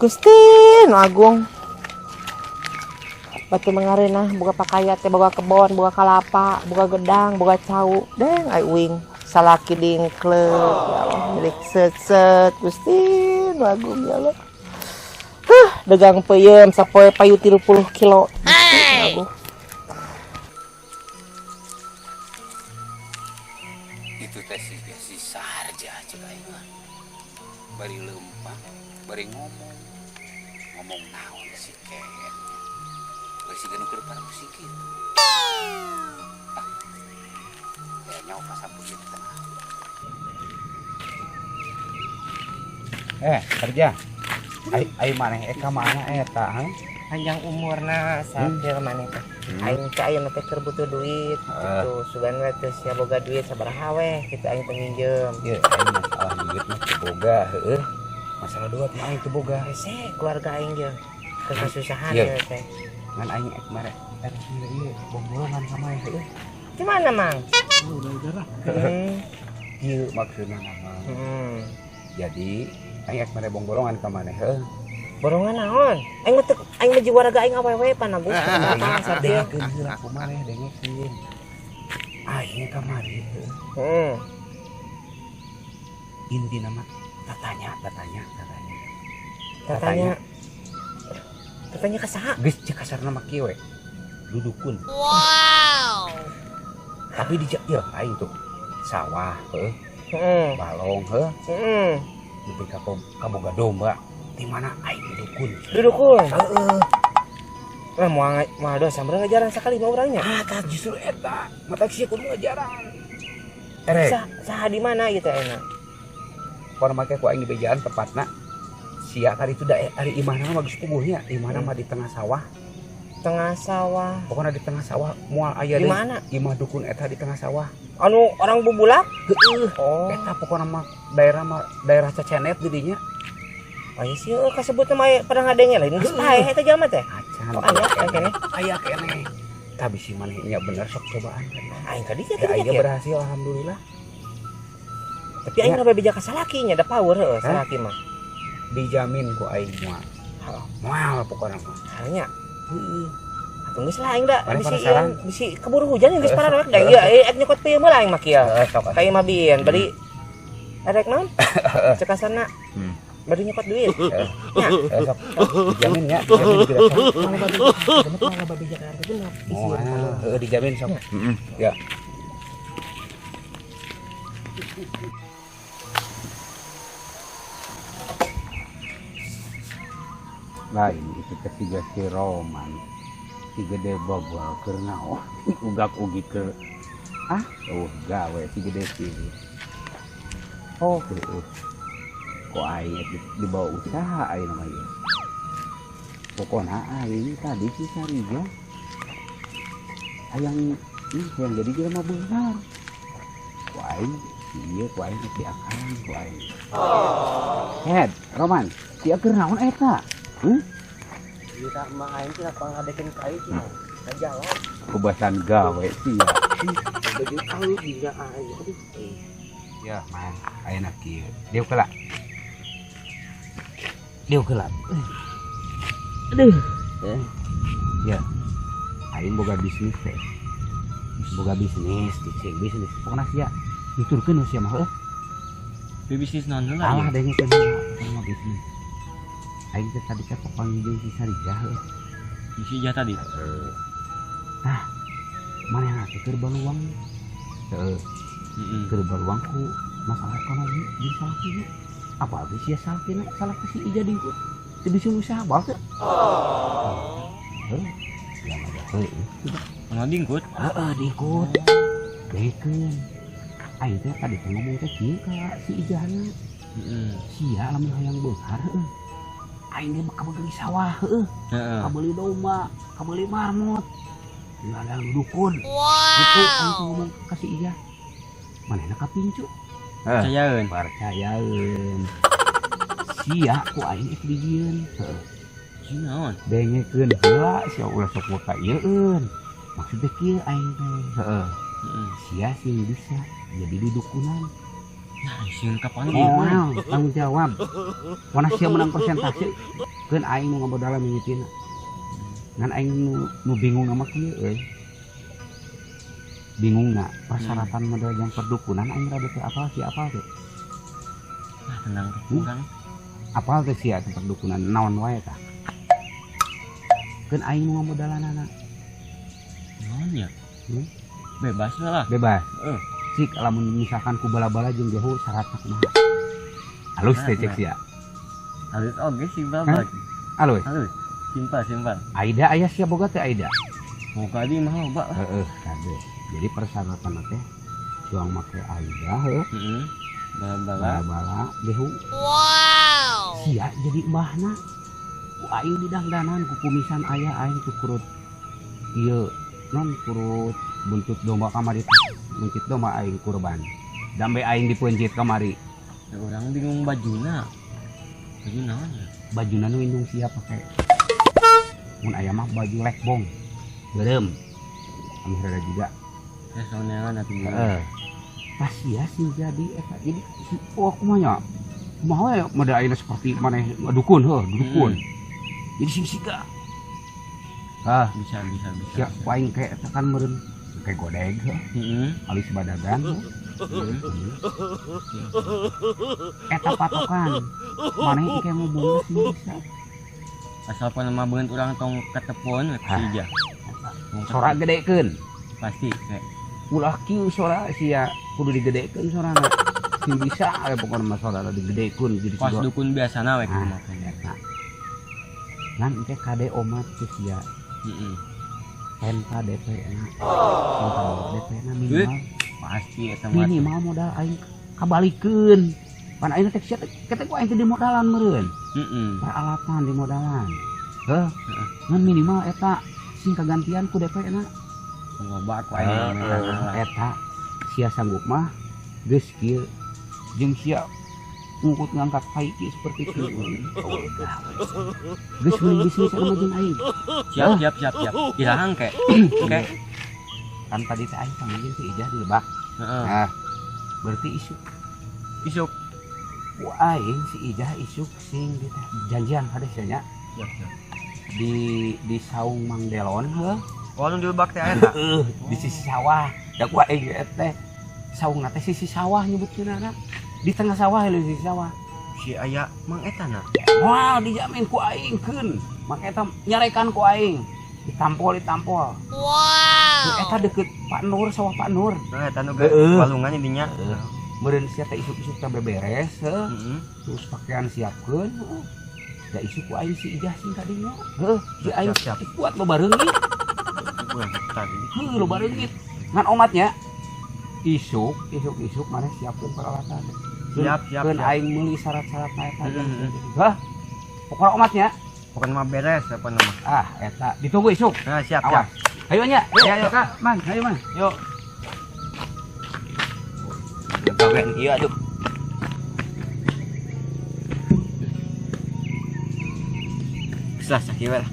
Gusti nu agung. Batu mengareunah boga pakaya teh boga kebon, boga kalapa, boga gedang, boga cau. Deng ai uing salaki dingkleuk ya Allah milik set-set Gusti nu agung ya Allah. Huh, dagang peuyeum sapoe payu 30 kilo. Gusti nu agung. Itu teh si Sarja cek aing mah. Bari leumpang, bari ngomong. Ngomong naon si Ken. Bari si genu ke depan musik gitu. Ah. Kayaknya pas sampun di tengah. Kerja. Ai maneh ka mana eta, ha? Panjang umurna satir maneh teh. Aing teh ayeuna teh keur butuh duit gitu. Sugan we teh sia boga duit sabaraha we kitu aing teh minjem. Ieu aing masalah duit mah teu boga heueuh. Masalah duit mah aing teu boga. Hese keluarga aing jeung keur kasusahan Ieu. Ieu teh. Ngan aing ek mere erek ieu bongbolongan ka maneh heueuh. Di mana, Mang? Udah lah. Ieu maksudna mah. Jadi aing ek mere bongbolongan ka maneh heueuh. Borongan naon? Aing mah teu aing mah jiwa raga aing awewe panagus apa satir. Dengekeun heula ku maneh dengekeun. Aing kamari heueuh. Intina mah tatanya. Tatanya. Tatanya ka saha? Geus cek kasarna mah kieu we. Dudukun. Wow. Tapi di ieu aing tuh sawah heueuh. Balong heueuh. Nepi ka kaboga domba. Di mana aing dudukun? Dudukun. Heeh. Lah moal dosa meureun ngajaran sakali mah urang nya. Ah, tah justru eta. Mata sia kudu ngajaran. Erek. Saha di mana ieu teh enak? Pokona make ku aing di bejaan tepatna. Sia tadi itu da ari imahna mah geus puguhnya, imahna mah di tengah sawah. Tengah sawah. Pokona di tengah sawah moal aya Di deui. mana? Imah dukun eta di tengah sawah. Anu orang bubulak? Heeh. Oh. Eta pokona mah daerah Cacenet jadinya. Oh iya sih, kasebutna mah pernah ngadenge lain geus paeh eta jalma teh. Acan. Oh, aya keneh. Aya keneh. Tapi si maneh nya bener sok cobaan. Aing ka dieu Ya, teh aing nya. berhasil alhamdulillah. Tapi aing Ya. mah beja ka salaki nya da power heueuh Hah? salaki mah. Dijamin ku aing moal. Heeh. Moal pokona mah. Nya. Heeh. Atuh geus lah aing da Maneh bisi penasaran? ieu, bisi keburu hujan geus Heeh, pararek da heeh. ieu ek nyokot peuyeum heula aing mah kieu. Heeh, sok atuh. Ka imah bien bari erek naon? Cek kasarna. Bari nyokot duit. Heeh. Nya. Heeh, sok. Dijamin ya, dijamin tidak sok. Kalau babe Jakarta itu mah isi Moal, kalau. heeh dijamin sok. Heeh. Ya. Lain itu teh siga si Roman. Si gede bobol keur naon? Ugak-ugik keur ah, eueuh gawe si gede sih. Oh, heueuh. Kok aing dibawa usaha aing mah ieu. Pokona aing tadi si Sarija hayang ih yang jadi jelema beunghar. Ku aing ieu ku aing diakalan ku aing. Head, Roman, sia keur naon eta? Kita mah aing teh pangadekeun ka aing cenah. Ngajalan. Kebasan gawe sia. Baju tahu juga aing. Aduh. Ya, man, ayeuna kieu. Dieu heula. Dieu heula. Aduh. Ya. Aing boga bisnis teh. Boga bisnis, cicing bisnis. Pokona sia nuturkeun sia mah heuh. Bi bisnis naon heula? Alah dengekeun heula, pokona mah bisnis. Aing teh tadi teh papanggih jeung si Sarijah heuh. Si Ijah tadi? Heeh. Tah, manehna teh keur baluang. Heeh. Keur baluang ku masalah ekonomi jeung salakina. Apa ge sia salakina, salaki si Ijah dingkut. Teu bisa usaha bal teh. Heuh. Ya mah heuh. Mana dingkut? Heeh, dingkut. Dengekeun. Aing teh tadi teh ngomong teh kieu ka si Ijahna. Sia lamun hayang beunghar heueuh. Aing ge kabeuli sawah heueuh. Heeh. Kabeuli domba, kabeuli marmot. Ladang dukun. Wow. Gitu aing teh ngomong ka si Ijah. Manehna kapincu. Percayaeun. Percayaeun. Sia ku aing ek dijieun. Heeh. Si naon? Dengekeun heula sia ulah sok ka ieueun. Maksudnya kieu aing teh. Heeh. Sia sing bisa jadi dudukunan. Nah, sing kapan Moal tanggung jawab. Pokona sia menang persentase. Keun aing nu ngamodalan mimitina. Ngan aing nu bingung mah kieu euy. Bingungna persyaratan modal jang perdukunan aing rada teu apal sia apal teu? Ah, tenang teh urang. Apal teh sia teh perdukunan naon wae tah? Keun aing nu ngamodalanana. Naon nya? Hmm? Bebas lah. Bebas. Heeh. Cik lamun misalkan ku bala-bala jeung gehu syaratna kumaha? Halus teh cek sia. Halus oge sih bala. Halus. Halus. Simpel, simpel. Aida aya sia boga teh Aida. Boga di mah loba lah. Heeh, kade. Jadi persyaratan teh cuang make Aida heuh. Heeh. Bala-bala. Bala-bala gehu. Wow. Sia jadi mbahna. Ku aing didangdanan ku kumisan aya aing ku kurut. Ieu non kurut buntut domba kamari. Buntut domba aing kurban. Dambe aing dipeuncit kamari. Ya urang bingung bajuna. Baju naon ya? Bajuna nu indung sia pake. Mun aya mah baju lekbong. Beureum. Anu rada juga. Ya soneangan atuh. Heeh. Pas sia sih jadi eta. Jadi si oh kumaha nya? Kumaha we mada ayeuna seperti maneh dukun heuh, dukun. Jadi sing siga. Ah, bisa bisa bisa. Sia aing kayak eta kan meureun kayak godeg heuh. Heeh. Alis badagan. Eta patokan. Maneh engke ngubung sih bisa. Asal pun nama beungeut urang tong ketepon we ku sia. Sora gedekeun. Pasti kayak ulah kieu sora sia kudu digedekeun sorana. Sing bisa we pokona mah sorana digedekeun jadi kos dukun biasana we kudu mah eta. Ngan engke kade omat ku sia. Heeh. Penta DP na. Penta DP na minimal. Pasti eta mah. Minimal modal aing kabalikeun. Pan aing teh sia teh ku aing teh dimodalan meureun. Heeh. Peralatan dimodalan. Heuh. Ngan minimal eta sing kagantian ku DP na. Loba ku aing eta sia sanggup mah geus kieu jeung sia ngukut ngangkat kai kieu seperti kieu. Geus meuli bisnis sama jeung aing. Siap siap siap siap. Iraha engke. Engke. Kan tadi teh aing panggil si Ijah di Lebak. Heeh. Nah, berarti isuk. Isuk. Ku aing si Ijah isuk sing di teh janjian hade sia nya. Siap siap. Di saung Mang Delon heuh. Oh, nu di Lebak teh aya tah? Heeh, di sisi sawah. Da ku aing teh saungna teh sisi sawah nyebutkeunana. Di tengah sawah leuh sisi sawah. Si aya Mang eta na. Wah, dijamin ku aing keun. Mang eta nyarekan ku aing. Ditampol, ditampol. Wow. Eta deket Pak Nur, sawah Pak Nur. Nah, eta nu walungan dinya. Heeh. Meureun sia teh isuk-isuk teh beberes, heuh. Heeh. Terus pakaian siapkeun, heuh. Da isuk ku aing si Ijah sing kadinya. Heuh, si aing kuat loba reungit. Heuh, loba reungit. Ngan omatnya isuk, isuk, isuk maneh siapkeun peralatan. Siap, siap. Keun aing meuli syarat-syaratna eta. Hah? Pokona omatnya. Pokona mah beres apa nama. Ah, eta ditunggu isuk. Nah, siap, awas. Siap. Ayo nya. Ayo, ayo, Kak, Mang, ayo Mang. Yuk. Gawean ieu aduh. Geus lah sakieu lah.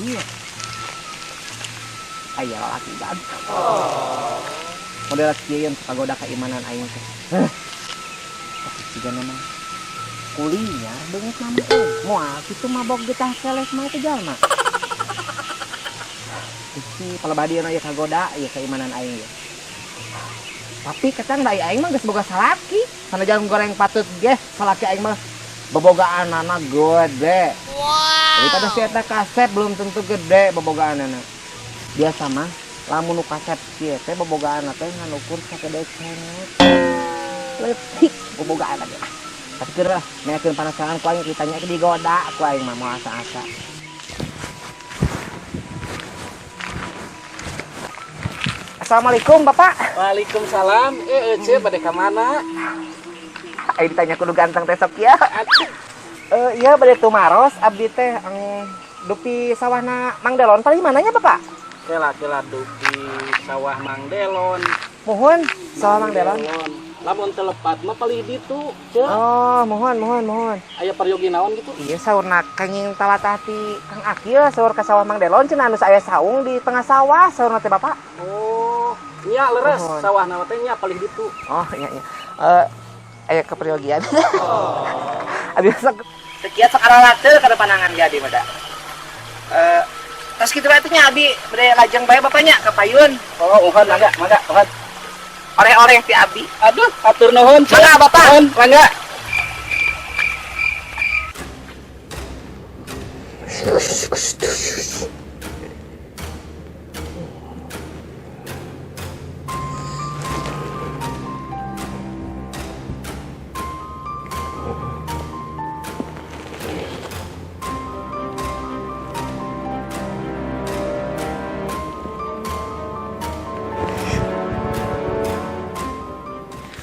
Iya. Aya lalaki ganteng. Model kieu yang kagoda keimanan aing teh. Tapi siga mah kulinya beungeut mah euy. Moal kitu mabok getah keles mah teh jalma. Gusti palebadieuna ieu kagoda ieu keimanan aing ieu. Tapi ketang da aing mah geus boga salaki. Sanajan goreng patut ge salaki aing mah bobogaanana gede. Wow. Daripada si eta kasep belum tentu gede bobogaanana. Biasa mah lamun nu kasep kieu teh bobogaanna teh ngan ukur sagede cengek. Leutik bobogaanna ge. Tapi keur lah meyakeun panasaran ku aing ditanya ke digoda ku aing mah moal asa-asa. Assalamualaikum Bapak. Waalaikumsalam. Ece bade ka mana? Aing ditanya kudu ganteng teh sok ya. Iya bade tumaros abdi teh dupi sawahna Mang Delon paling mananya Bapak? Kela-kela dupi sawah Mang Delon. Mohon sawah Mang Delon. Lamun teu lepat mah palih ditu, Ceu. Oh, mohon, mohon, mohon. Aya peryogi naon gitu? Iya, saurna kenging talatah ti Kang Akil, saur ka sawah Mang Delon cenah anu aya saung di tengah sawah, saurna teh Bapak. Oh, nya leres Mohon. sawah na teh nya palih ditu. Oh, iya iya. Aya keperyogian. Oh. Abi sok sekian sok aralate kana panangan ge abi mah da. Tas kitu bae teh nya abi bade lajeng bae bapaknya ka payun. Oh, uhun mangga, mangga, uhun. Oreh-oreh ti abi. Aduh, atur nuhun. Ceu. Mangga Bapak. Nuhun, mangga.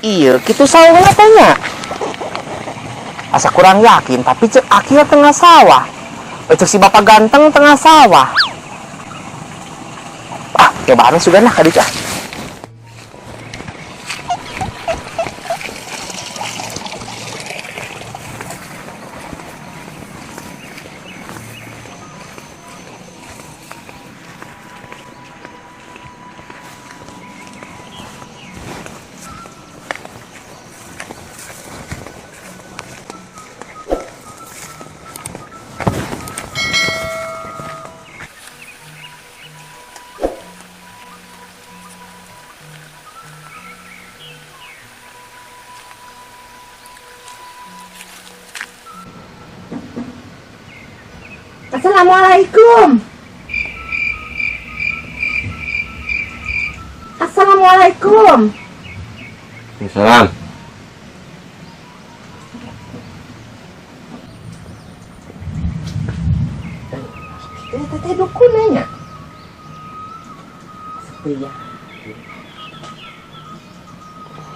Iya, kitu saungna teh nya. Asa kurang yakin, tapi cek Akil tengah sawah. Cek si bapak ganteng tengah sawah. Ah, cobaan sudah lah kaditu ah. Assalamualaikum. Assalamualaikum. Waalaikumsalam. Teteh dukun nya. Sepi ya.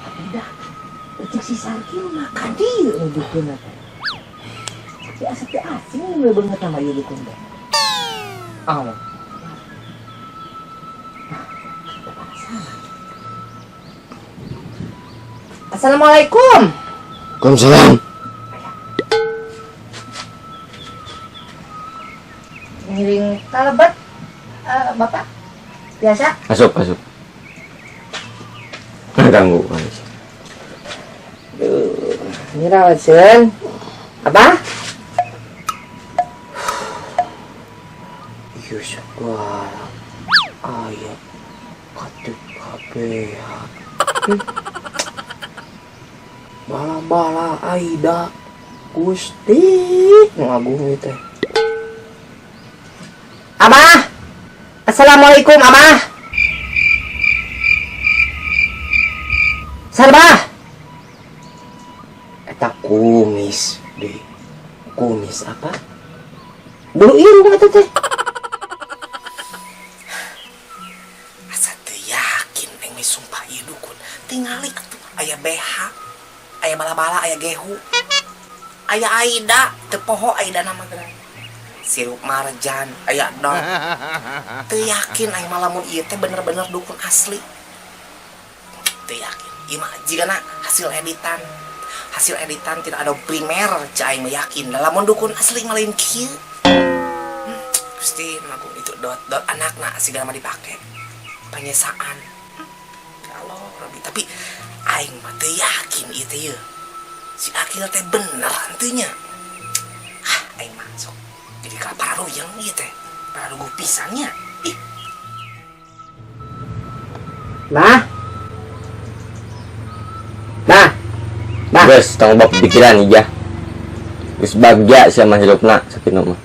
Tapi dah, cek si Sarki mah kadieu nu dukun teh. Tapi asa teu asing we beungeut sama ieu dukun teh. Oh. Assalamualaikum. Waalaikumsalam. Ngiring kalebet, Bapak. Biasa? Masuk, masuk. Nah, ganggu. Duh, ini rawajan. Apa? Iya, segala. Ayah, katut kabehan. Bala-bala Aida. Gusti, nu agung ieu teh. Abah. Assalamualaikum, Abah. Sarbah. Eta kumis deh. Kumis apa? Bulu irung eta teh. Asa teu yakin aing mah sumpah ieu dukun. Tingali atuh aya BH, aya bala-bala, aya gehu. Aya Aida, teu poho Aida nama geura. Sirup marjan, aya dot. Teu yakin aing mah lamun ieu teh bener-bener dukun asli. Teu yakin. Ieu mah jigana hasil editan. Hasil editan tidak ada primer, cai aing mah yakin. Lah lamun dukun asli mah lain kieu. Gusti, lagu itu dot dot anakna sigana mah dipake. Panyesaan. Ya Allah, Rabbi, tapi aing mah teu yakin ieu teh yeuh. Si Akil teh bener henteu nya. Ah, aing mah sok jadi ka pararuyeng ieu teh. Pararuguh pisan nya. Ih. Nah. Nah. Nah. Geus, tong bab pikiran ijah. Geus bagja sia mah hirupna sakitu mah.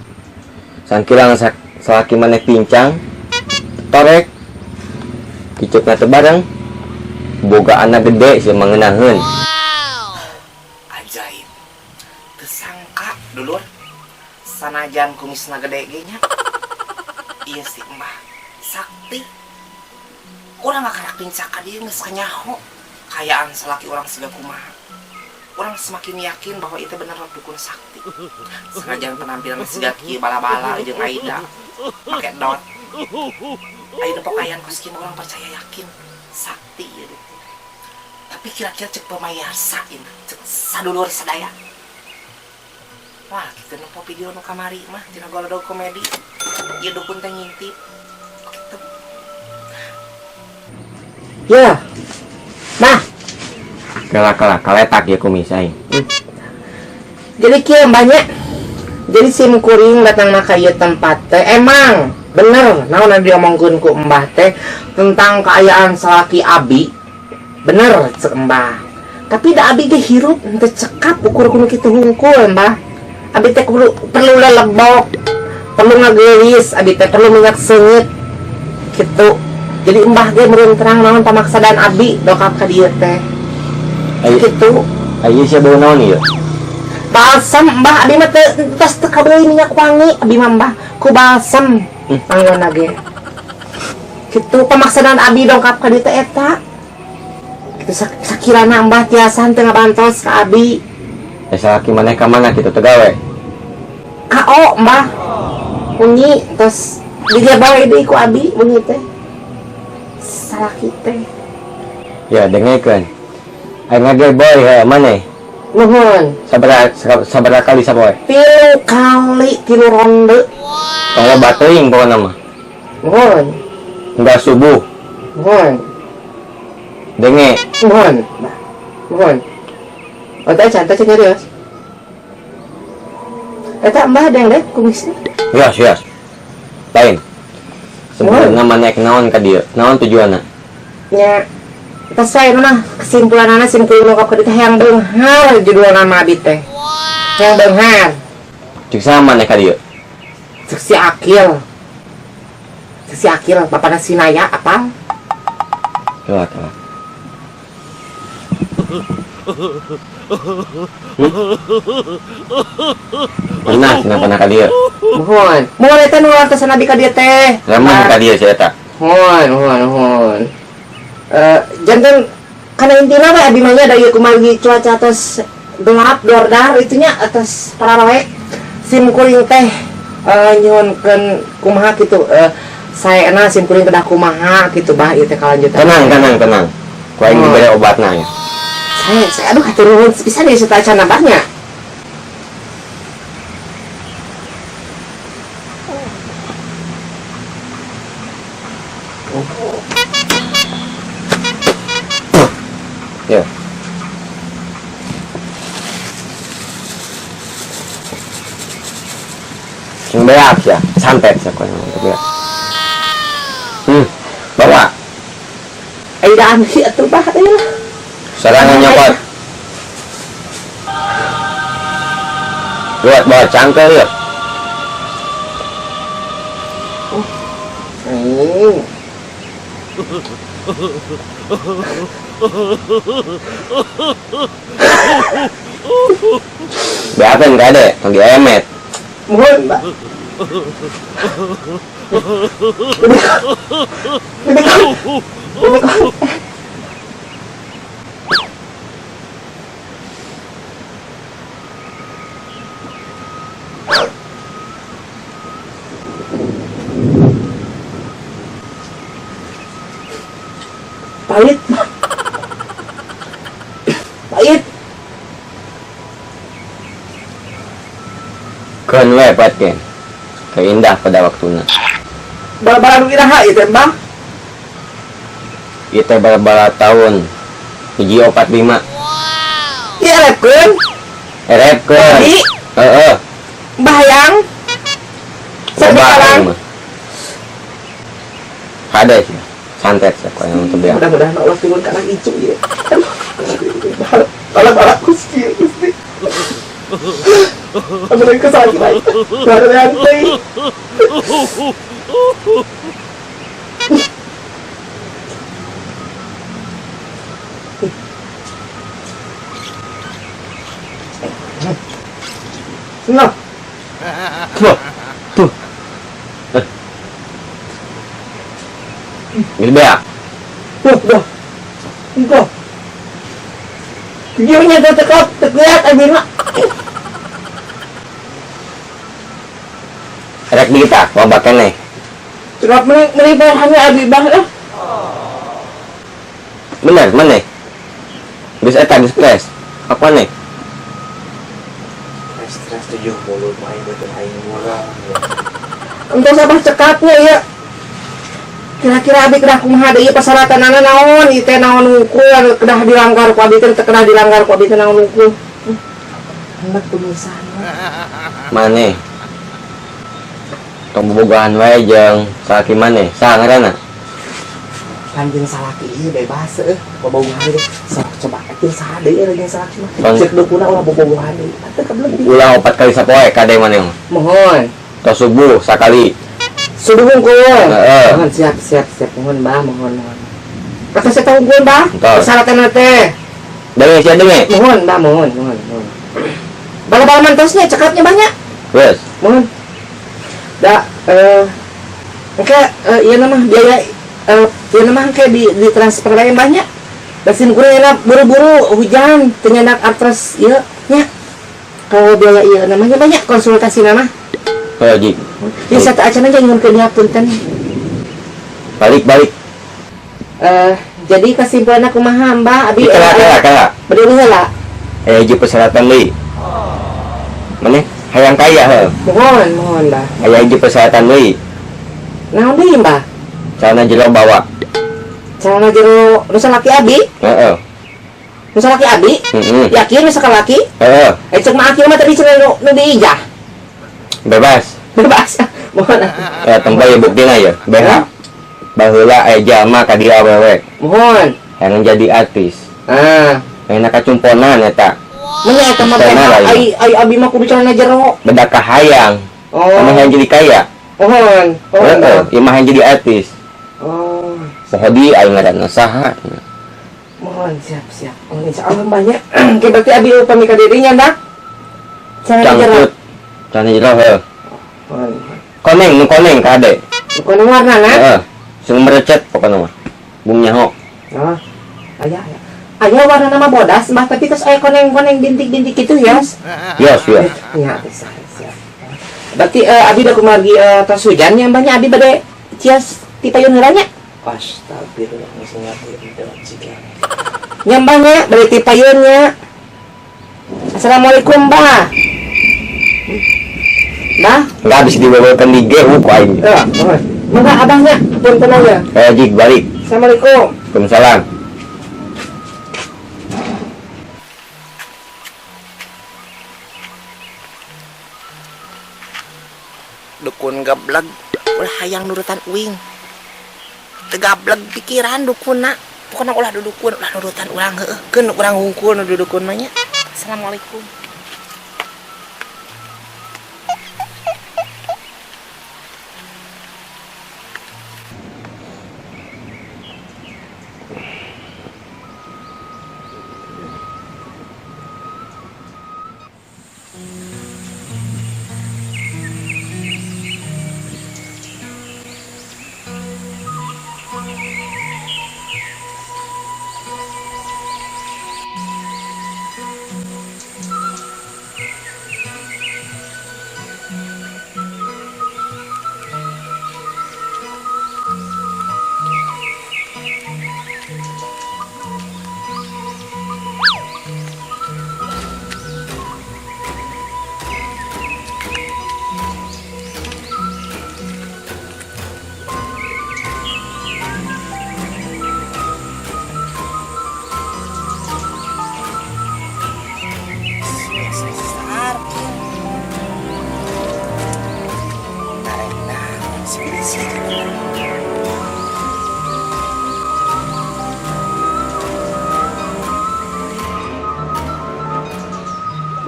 Sangkilang salaki maneh pincang, torek, kicupna teh bareng, boga anak gede sia mah ngeunaheun. Ajaib. Tersangka dulur. Sanajan kumisna gede ge nya. Iya sih mbah, sakti. Urang mah karak pincak ka dieu geus kanyaho. Kayaan salaki urang siga kumaha. Urang semakin yakin bahwa itu bener dukun sakti. Sanajan penampilan siga kieu bala-bala jeung Aida make dot. Aida pakaian kos kieu urang percaya yakin sakti ieu dukun. Tapi kira-kira cek pemayarsa ini, cek sadulur sadaya. Wah, gitu nempo video nu kamari mah tina golodog komedi. Ieu dukun teh ngintip. Gitu. Ya. Nah, Kela-kela kaletak ya kumis aing. Jadi kieu banyak. Jadi sim kuring datang ka ieu tempat teh emang bener naon anu diomongkeun ku Mbah teh tentang keayaan salaki abi. Bener cek Mbah. Tapi da abi ge hirup teu cekap ukur kudu kitu hungkul Mbah. Abi teh kudu perlu lelebok, perlu ngageulis, abi teh perlu minyak seungit gitu. Jadi Mbah ge meureun terang naon pamaksadan abi dongkap ka dieu teh. Gitu. Ayo sia bau naon ieu? Balsam Mbah, abi mah teu tos teu kabeuli minyak wangi abi mah Mbah ku balsam panggona ge. Kitu pamaksadan abi dongkap ka dieu teh eta. Kitu sakirana Mbah tiasa teu ngabantos ka abi. Salaki maneh ka mana kitu teu gawe? Kao Mbah. Unyi tos digebawe deui ku abi bunyi teh. Salaki teh. Ya dengekeun. Aing ngageboy heuh maneh. Nuhun. Sabaraha kali sapoe? 3 kali, 3 ronde. Tong loba teuing pokona mah. Nuhun. Enggak subuh. Nuhun. Denge. Nuhun. Nuhun. Oh, teh can, teh can nyerios. Eta Mbah deng deh kumisna. Yos, yos. Lain. Sebenarnya maneh naon ka dieu? Naon tujuanna? Nya. Tos wae mah kesimpulanana sim kuring dongkap ka dieu teh hayang beunghar judulna mah abi teh. Hayang beunghar. Cek saha maneh ka dieu? Cek si Akil. Cek si Akil, bapana si Naya apal? Kela, kela. Pernah, cenah pernah ka dieu. Muhun. Muhun eta nu wartosan abi ka dieu teh. Lamun ka dieu si eta. Muhun, muhun, muhun. Janten kana intina we abi mah nya da ieu kumargi cuaca tos gelap dordar itunya atas pararoek sim kuring teh nyuhunkeun kumaha kitu, saena sim kuring kedah kumaha kitu bah ieu teh kalanjutan. Tenang, tenang, tenang. Ku aing dibere obatna ya. Saya aduh hatur nuhun pisan ieu sateuacan abahnya. Ya. Sing beak ya, santet ya kau yang beak. Bawa. Ayo dah ambil atuh bah, ayo lah. Serangan nyokot. Buat bawa cangkel ya. Beakeun ka ade, tong diemet. Mohon, Mbak. Pahit. Pahit. Keun we pahit ken. Keindah pada waktuna. Bala-bala nu iraha ieu teh, Bang? Ieu teh bala-bala tahun 145. Ieu erepkeun? Erepkeun. Tadi? Heeh. Bayang. Sekarang. Kade sih. Santet sih, kok yang untuk biar. Mudah-mudahan Allah turun karena hijau ya. Aduh, Gusti, Gusti. Aku lagi kesal lagi. Baru nanti. Nah. Tuh. Tuh. Ini beak. Tuh, tuh. Tuh. Videonya tuh tekap, teklihat abi mah. Rek di kita, wabah keneh. Kenapa meni bahannya abi bah lah. Bener, mana? Geus eta geus stres. Apa nih? Stres 70 mah aing betul aing murah. Entos abah cekapnya ya. Kira-kira abi kedah kumaha deui pasaratanana naon ieu teh naon hungkul kedah dilanggar ku abi teh teu kedah dilanggar ku abi teh naon hungkul. Hendak tulisan. Maneh. Tong bobogohan wae jeung salaki maneh. Saha ngaranna? Panjang salaki ieu bebas eueuh bobogohan deui. Sok coba jeung saha deui jeung salaki mah. Cek dukuna ulah bobogohan deui. Teu keblek. Ulah 4 kali sapoe kade maneh mah. Mohon. Tos subuh sakali. Subuh hungkul. Heeh. Mohon siap siap siap mohon bah mohon mohon. Kata saya tahu hungkul bah. Persyaratan teh. Denge sia denge. Mohon bah mohon mohon mohon. Bala-bala mantosnya cekapnya banyak. Wes. Mohon. Da engke ieu nama biaya ieu nama engke di transfer lain banyak. Da sin kurang enak buru-buru hujan teu nyandak atres ieu nya. Kalau biaya ieu namanya banyak konsultasi nama. Oh, Ji. Ya satu acan aja nyuhunkeun nya punten. Balik balik. Jadi kesimpulanna kumaha Mbah abi? Kala kala kala. Bade heula. Hiji persyaratan deui. Maneh hayang kaya heuh. Mohon mohon Mbah. Aya hiji persyaratan deui. Naon deui Mbah? Celana jero bawa. Celana jero nu salaki abi? Heeh. Nu salaki abi? Heeh. Yakin nu sakalaki? Heeh. Cek mah akil mah tadi cenah nu diijah. Bebas. Bebas. Mohon. Tempo ya buktina ya. BH. Baheula aya jalma ka dieu awewe. Mohon. Hayang jadi artis. Ah. Hayang kacumponan eta. Mun eta mah BH ai abi mah kudu celana jero. Beda kahayang. Oh. Mah hayang jadi kaya. Mohon. Heeh, ieu mah hayang jadi artis. Oh. Saha di aing ngaranna saha. Mohon siap siap. Oh, insyaallah banyak. Oke berarti abi upami ka dirinya dah. Celana jero. Celana jero heuh. Koneng, nu koneng kade. Koneng warna na? Heeh. Sing merecet pokona mah. Bung nyaho. Oh. Aya aya. Aya warna nama bodas mbah tapi terus aya koneng-koneng bintik-bintik gitu ya. Yos, yos. Ya, bisa, siap. Berarti abi da kumargi tos hujan nya mbahnya abi bade cias ti payun heula nya. Astagfirullah geus ngerti cik. Nya mbahnya bade ti payun nya. Assalamualaikum mbah. Bah? Enggak habis dibawakan di G, ku aing. Heeh, mohon. Mangga abahnya, punten aja. Jik balik. Assalamualaikum. Waalaikumsalam. Dukun gableg, ulah hayang nurutan uing. Teu gableg pikiran dukunna. Pokona ulah dudukun, ulah nurutan urang heueuh. Keun urang hungkul nu dudukun mah nya. Assalamualaikum.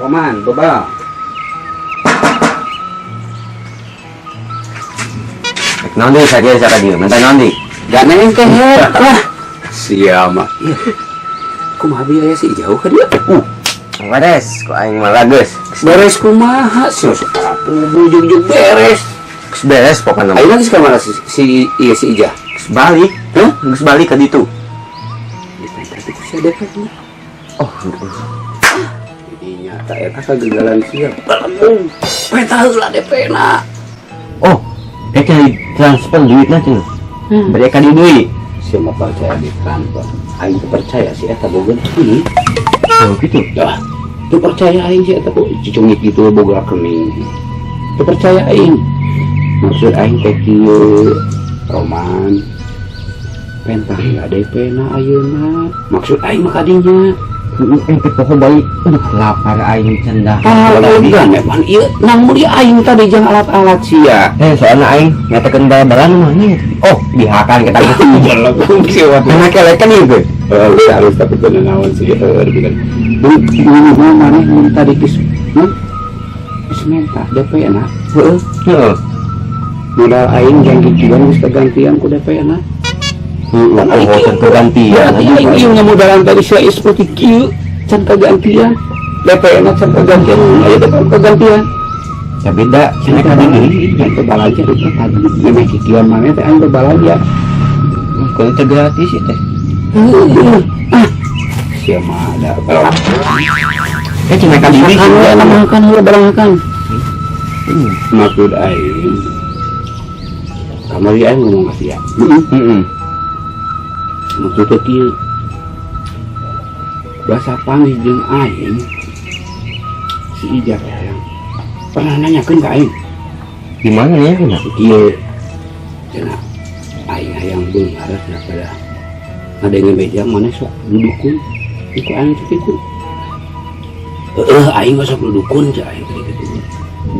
Roman, baba. Naon deui sakieu saka dieu? Menta naon deui? Da neng teh lah. Sia mah. Kumaha biaya sih jauh ka dieu? Beres, ku aing mah geus. Beres kumaha sih? Bujug-jug beres. Geus beres pokona mah. Ayeuna geus ka mana si ieu si Ijah? Geus balik. Hah? Geus balik ka ditu. Tapi ku sia depekna. Oh, jadi nyata eta kagagalan sia. Balembung. Peta heula DP-na. Oh, eta transfer duitna cenah. Bari ka di deui. Sia mah percaya di transfer. Aing teu percaya si eta boga duit. Oh gitu. Dah, teu percaya aing sih eta kok cicungit gitu boga rekening. Teu percaya aing. Maksud aing teh kieu Roman. Pentah heula DP na ayeuna. Maksud aing mah kadinya. Heeh, teh poho balik. Aduh, lapar aing cendah. Ah, elegan ya, pan ieu nang meuli aing tadi jeung alat-alat sia. Eh, soalnya aing nyatakeun bal-balan mah nya. Oh, dihakan kita gitu. Jalan sih waktu. Nah, kelekan ieu teh. Harus harus tapi bener naon sih heuh gitu. Mun maneh mun tadi geus mun geus minta DP na. Heeh. Heeh. Modal aing yang gituan geus kegantian ku DP na. Heeh, oh, can kegantian. Berarti aing ieu ngamodalan tadi sia seperti kieu can kegantian. DP na can kegantian, aya DP kegantian. Ya beda, Cenah cenah ka ka dieu yang teh balanja itu tadi memeh kikian maneh teh aing teh balanja. Kalau teh gratis ya teh. Ah, sia mah ada. Eh, cenah ka dieu Makan heula, makan heula barang makan. Maksud aing kamari aing ngomong ka sia. Heeh. Maksudnya kieu. Bahasa panggih jeung aing si Ijah teh hayang pernah nanyakeun ka aing. Di mana ya kana? Kieu cenah aing hayang beunghar cenah pada ngadenge beja maneh sok dudukun iku aing teh kitu. Heeh, aing mah sok dudukun cek aing teh kitu.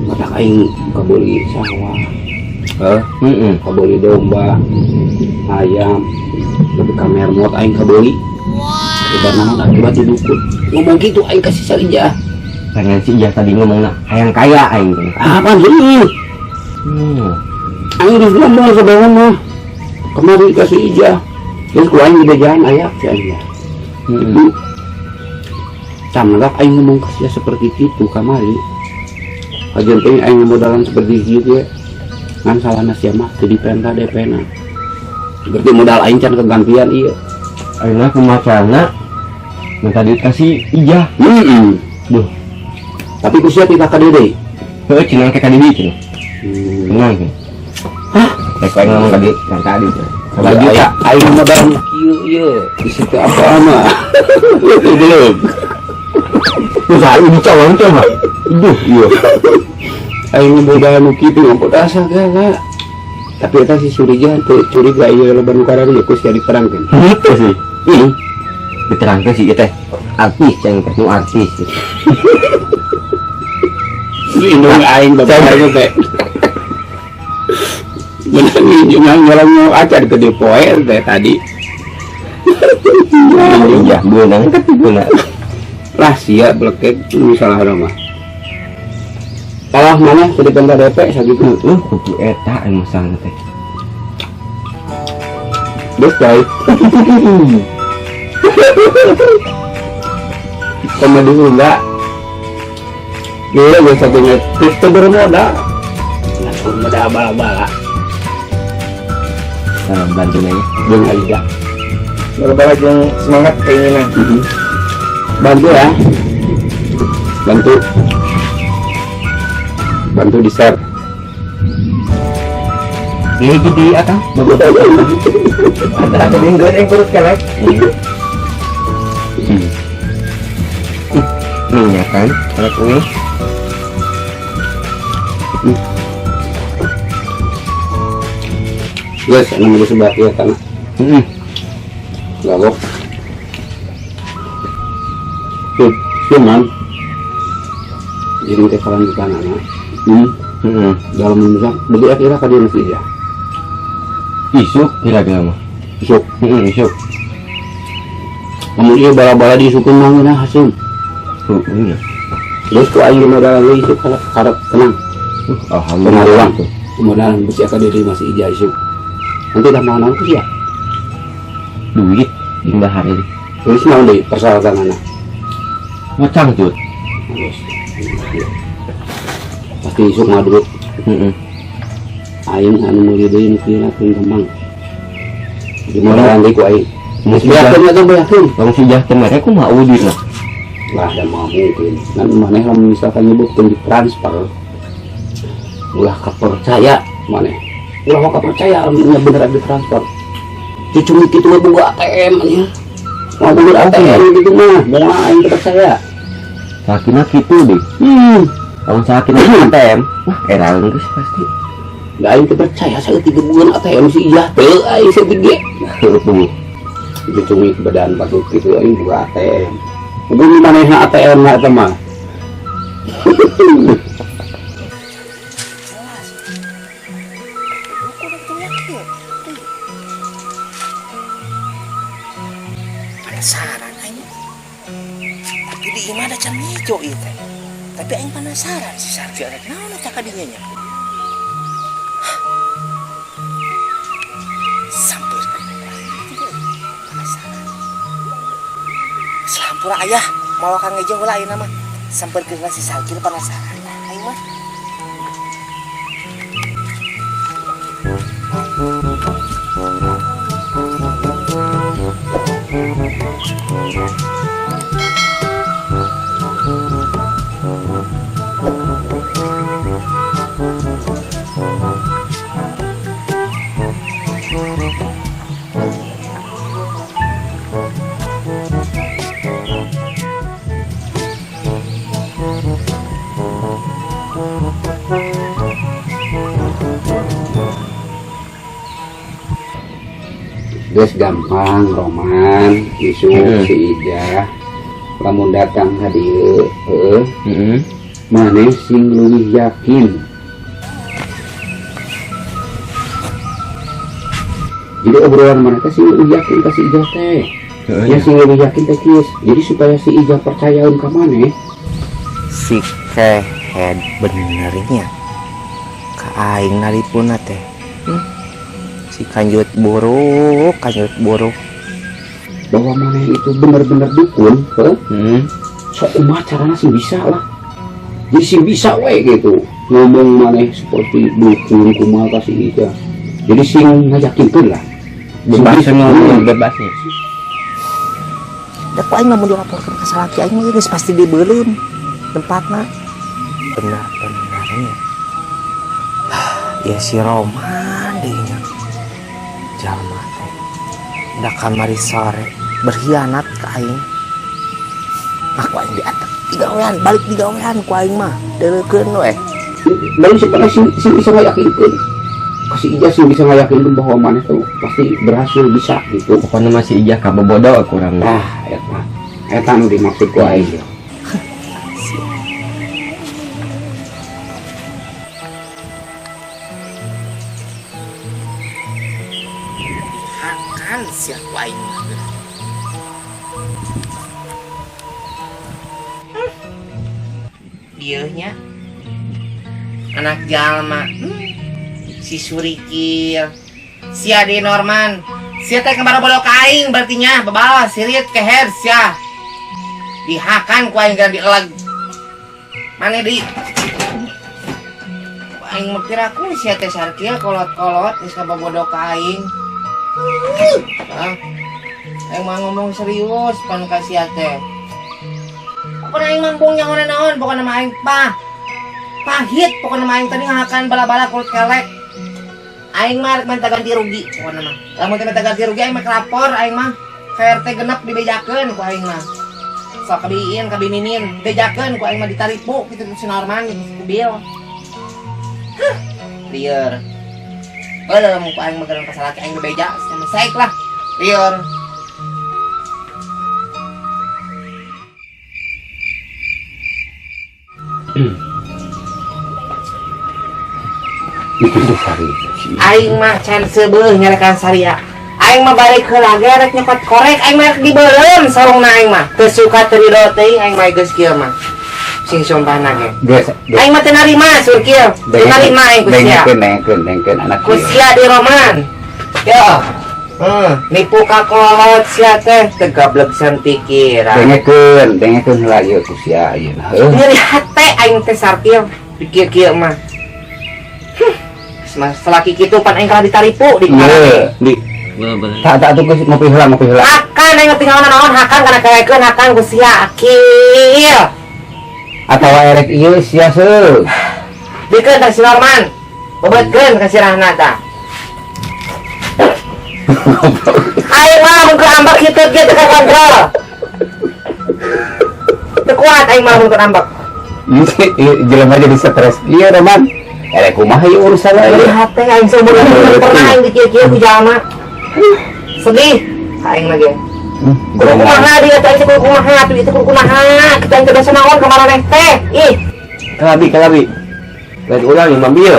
Matak aing kabeuli sawah. Heeh, heeh. Kabeuli domba, ayam, lebih ka mermot aing kabeuli. Ibarat naon akibat dudukun. Ngomong gitu aing kasih salijah. Pengen si Ijah tadi ngomongna hayang kaya aing teh. Apaan sih? Aing geus ngomong sebenarnya mah. Kemarin kasih Ijah. Terus ku aing dibejaan aya si aing. Heeh. Camelak aing ngomong ka sia seperti itu kamari. Kajian teh aing modalan seperti itu ya. Ngan salahna sia mah teu dipenta DP na. Berarti modal aing can kegantian ieu. Ayeuna kumaha carana minta duit kasih Ijah. Heeh. Duh. Tapi ku sia tidak ka deui. Heuh, cenah ke ka dieu cenah. Tenang cenah. Hah? Rek aing ngomong ka dieu, kan tadi cenah. Sabar juta aing modal kieu ieu. Di situ apa mah? Belum. Usaha ini cowok teh mah. Duh, iya. Aing modal nu kitu ngompol sagala. Tapi eta si curiga teu curiga ieu loba nu kararieu ku sia diterangkeun. Gitu sih. Heeh. Diterangkeun sih ieu teh. Artis yang teh nu artis. Indung aing bapak aing teh. Bener nginjungan ngelong acar ke poe teh tadi. Iya, beunang tapi beunang. Lah sia blekek nu salah mah. Kalah mana teu dipenta DP sakitu. Heeh, kudu eta anu masalahna teh. Geus coy. Komedi Sunda. Gila gue satunya terus teu bermodal. Nah, modal bala-bala. Nah, bantu nanya. Jeung Aida. Bala-bala jeung semangat keinginan. Bantu ya. Bantu. Bantu di share. Ini gede akang. Ada yang goreng perut kelek. Minyak kan, kelek ini. Guys, anu geus sebelah ieu kana. Heeh. Gabok. Tuh, cuman jadi teh kalanjutan anak. Heeh. Dalam misal, beli akhirnya ka dieu masih ya. Isuk kira-kira mah. Isuk. Heeh, isuk. Lamun ieu bala-bala diisukeun mah ngeunah haseum. Heeh. Terus ku aing modal deui isuk karep tenang. Alhamdulillah. Kemudian besi akan diri masih ija isuk. Nanti dah mau naon ku sia? Duit di hari. Terus naon deui persyaratan anak? Ngocang tuh. Terus. Pasti isuk mah duit. Heeh. Aing anu meuli deui nu kieu teu gampang. Di modalan deui ku aing. Geus Beakeun atuh beakeun. Lamun si Jah teh mere kumaha eueuh duitna? Lah da moal mungkin. Ngan maneh lamun misalkan nyebutkeun ditransfer ulah kapercaya maneh. Ulah kapercaya lamun nya bener ditransfer. Cucu kitu mah boga ATM nya. Mau mundur ATM gitu mah, mau aing teu percaya. Sakina kitu deh. Lamun sakina ATM, wah era geus pasti. Da aing teu percaya saeutik gebugan ATM si Ijah teu aing saeutik ge. Heuh. Itu cumi badan patut gitu aing buka ATM. Bunyi manehna ATM na eta mah. Penasaran aing. Tapi di imah ada can hijau ieu teh. Tapi aing penasaran si Sarki rek naon eta ka dinya nya. Sampeurkeun penasaran. Sampura ayah, mau kang ngejo heula ayeuna mah. Sampeurkeun si Sarki penasaran aing mah. Geus gampang Roman, isu si Ijah lamun datang ka dieu, heueuh. Maneh sing leuwih yakin. Jadi obrolan maneh teh sing leuwih yakin ka si Ijah teh. Ya sing leuwih yakin teh kieu. Jadi supaya si Ijah percayaeun ka maneh. Si kehed benernya ka aing naripuna teh. Si kanjut buruk, kanjut buruk. Bahwa maneh itu bener-bener dukun, heuh? Sok kumaha carana sing bisa lah. Jadi sing bisa we gitu. Ngomong maneh seperti dukun kumaha ka si Ijah. Jadi sing ngayakinkeun lah. Bebas Sing bisa. ngomong bebasnya. Da ku aing mah mun dilaporkeun ka salaki aing mah geus pasti dibeuleum tempatna. Benar-benarnya. Ya si Roman deui nya. Jalma teh. Da kamari sore berkhianat ka aing. Ah ku aing diantep digawean, balik digawean ku aing mah. Deuleukeun we. Lalu si Pak sing bisa ngayakinkeun. Ka si Ijah sing bisa ngayakinkeun bahwa maneh tuh pasti berhasil bisa gitu. Pokoknya masih Ijah kabobodo kurang. Tah eta. Eta nu dimaksud ku aing. Hakan sia ku aing mah. Dieu nya anak jalma. Si Surikil, si Ade Norman, sia teh kembar bodoh ka aing berarti nya bebal sirit keher sia. Dihakan ku aing geura dieleg. Mane di ku aing mah piraku sia teh Sarkil kolot-kolot geus kabobodo ka aing. Hah? Aing mah ngomong serius pan ka sia teh. Pokona aing mah embung nyaho naon, pokona mah aing pahit, pokona mah aing tadi ngahakan bala-bala kulit kelek. Aing mah rek minta ganti rugi pokona mah. Lamun teh minta ganti rugi aing mah lapor aing mah ka RT genep dibejakeun ku aing mah. Sok kabiin kabiminin dibejakeun ku aing mah ditaripu kitu si Norman ku Bil. Huh, lieur. Belum ku aing mah geurang ka salaki aing bebeja sama saik lah. Lieur. Itu tuh sari. Aing mah can seubeuh nyarekan saria. Aing mah balik heula ge rek nyokot korek, aing mah rek dibeuleum sarungna aing mah. Teu suka teu rido teuing aing mah geus kieu mah. Sing sumpahna ge. Geus, geus. Aing mah teu narima surkil. Teu narima aing ku sia. Dengekeun, dengekeun, dengekeun anak Ku ieu. sia di Roman. Yo. Nipu ka kolot sia teh teu gablek pikiran. Dengekeun, dengekeun heula ieu ku sia ayeuna. Heuh. Nyeri hate aing teh sarkil pikir kieu mah. Selaki kitu pan aing kalah ditaripu di Iya. Di bener-bener. Tak, tak, tuh, ngopi heula, ngopi heula. Hakan aing ngopi naon naon, hakan kana kaekeun hakan ku sia akil. Atawa erek ieu sia seuh. Bikeun ka si Norman. Bebetkeun ka si Rahna tah. Goblok. Aing mah mun keur ambek hitut ge teu kakontrol. Teu kuat aing mah mun keur ambek. Ieu jelema jadi stres kieu, Roman. Eh, kumaha ieu urusan Dari ieu? hate aing seumur hidup pernah aing dikieu-kieu ku jalma. Sedih aing mah ge. Kudu kumaha dia teh, aing teh kudu kumaha atuh, ieu teh kudu kumaha. Kita aing teh dosa naon ka maraneh teh? Ih, Kalabi, kalabi. Lain urang yang mobil.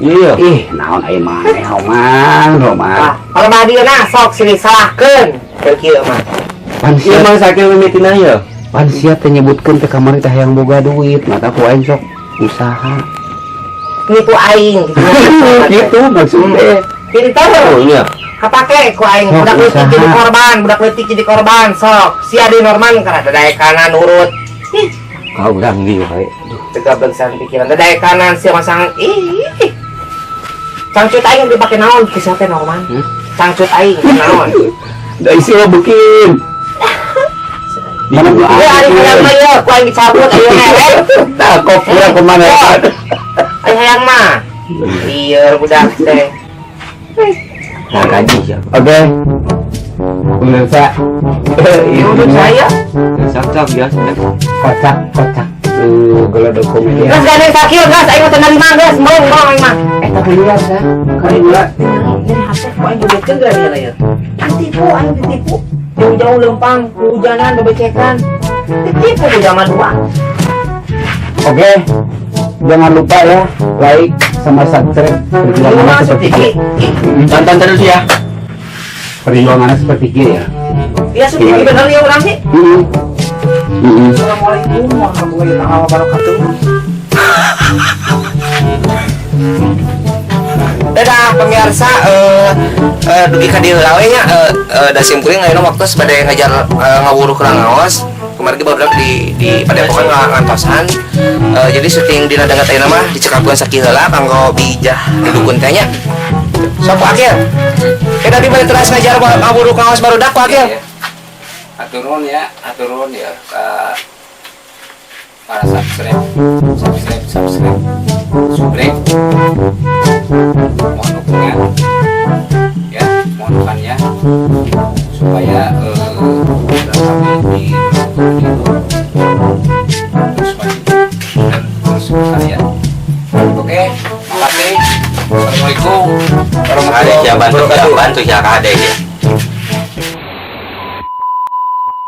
Iya. Ih, naon aya maneh, Roman, Roman. Ah, kalau mah dia nah sok sini salahkeun. Keur kieu mah. Pan Iya sia, mang sakit mimitina ya. Pan sia teh nyebutkeun teh kamari teh hayang boga duit, mata ku aing sok usaha. Nipu aing gitu. Gitu maksudnya. Pinter. Oh iya. Kapake ku aing Sok budak leutik usaha. Jadi korban, budak leutik jadi korban sok. Sia di Norman karena dadaekanan nurut. Ih, Kau urang di wae. Teu gablegsan pikiran dadaekanan sia masang ih. Cangcut aing dipake naon kisah teh, Norman? Hmm? Cangcut aing naon? Da isi mah bikin. Mana gua Ya ari hayang mah ieu ku aing dicabut ayeuna eh. Tah kok kurang kemana? Ari hayang mah. Iya budak teh. Nah gaji ya. Oke. Pemirsa, Ya udah saya. Sok biasa. Kocak kocak. Tuh, geledek komedi. Gas gandeng sakil gas aing mah teu narima gas, mau mau aing mah. Eh, tapi luar sah. Kali luar. Ini hate ku aing jogetkeun geura dia ya. Ditipu aing, ditipu. Jauh-jauh lempang, kehujanan, bebecekan. Ditipu ku zaman dua. Oke. Jangan lupa ya, like sama subscribe. Perjuangannya Masuk seperti TV. ini. Tonton terus ya. Perjuangannya seperti ini ya. Ya sudah TV bener ya urang sih. Assalamualaikum warahmatullahi wabarakatuh. Dadah pemirsa, dugi ka dieu we nya, da sim kuring ayeuna waktu bade ngajar ngawuruh ka ngaos. Kemarin ge barudak di padepokan ngantosan. Jadi syuting dina dangat ayeuna mah dicekapkeun sakieu heula kanggo bijah didukun teh nya. Sok ku Akil. Tadi bade teras ngajar ngawuruh ngaos barudak ku Akil. Iya. Atur nuhun ya, atur nuhun ya ke para subscribe, subscribe, subscribe, subscribe. Mohon dukungan ya, mohon dukungannya supaya program kami di itu terus maju dan terus berkarya. Oke, makasih. Assalamualaikum warahmatullahi Ada siapa bantu wabarakatuh. bantu siapa ada ya.